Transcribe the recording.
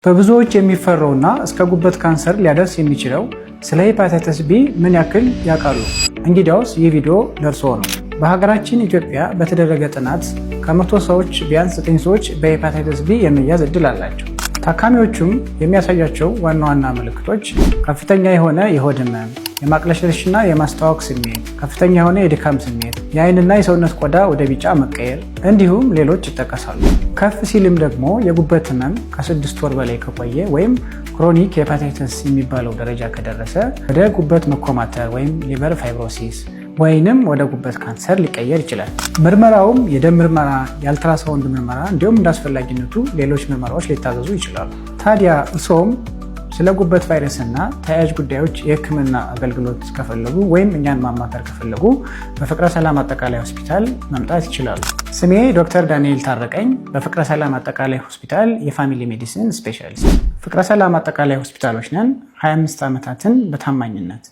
በብዙዎች የሚፈራውና እስከ ጉበት ካንሰር ሊያደርስ የሚችለው ስለ ሄፓታይተስ ቢ ምን ያክል ያውቃሉ? እንግዲያውስ ይህ ቪዲዮ ለእርስዎ ነው። በሀገራችን ኢትዮጵያ በተደረገ ጥናት ከ100 ሰዎች ቢያንስ 9 ሰዎች በሄፓታይተስ ቢ የመያዝ እድል አላቸው። ታካሚዎቹም የሚያሳያቸው ዋና ዋና ምልክቶች ከፍተኛ የሆነ የሆድ ህመም፣ የማቅለሽለሽና የማስታወክ ስሜት፣ ከፍተኛ የሆነ የድካም ስሜት፣ የአይንና የሰውነት ቆዳ ወደ ቢጫ መቀየር እንዲሁም ሌሎች ይጠቀሳሉ። ከፍ ሲልም ደግሞ የጉበት ህመም ከ6 ወር በላይ ከቆየ ወይም chronic hepatitis የሚባለው ደረጃ ከደረሰ ወደ ጉበት መኮማተር ወይም liver fibrosis ወይንም ወደ ጉበት ካንሰር ሊቀየር ይችላል። ምርመራውም የደም ምርመራ፣ የአልትራሳውንድ ምርመራ እንዲሁም እንዳስፈላጊነቱ ሌሎች ምርመራዎች ሊታዘዙ ይችላሉ። ታዲያ እርስዎም ስለ ጉበት ቫይረስና ተያያዥ ጉዳዮች የሕክምና አገልግሎት ከፈለጉ ወይም እኛን ማማከር ከፈለጉ በፍቅረ ሰላም አጠቃላይ ሆስፒታል መምጣት ይችላሉ። ስሜ ዶክተር ዳንኤል ታረቀኝ፣ በፍቅረ ሰላም አጠቃላይ ሆስፒታል የ family medicine specialist። ፍቅረ ሰላም አጠቃላይ ሆስፒታሎች ነን፣ 25 ዓመታትን በታማኝነት።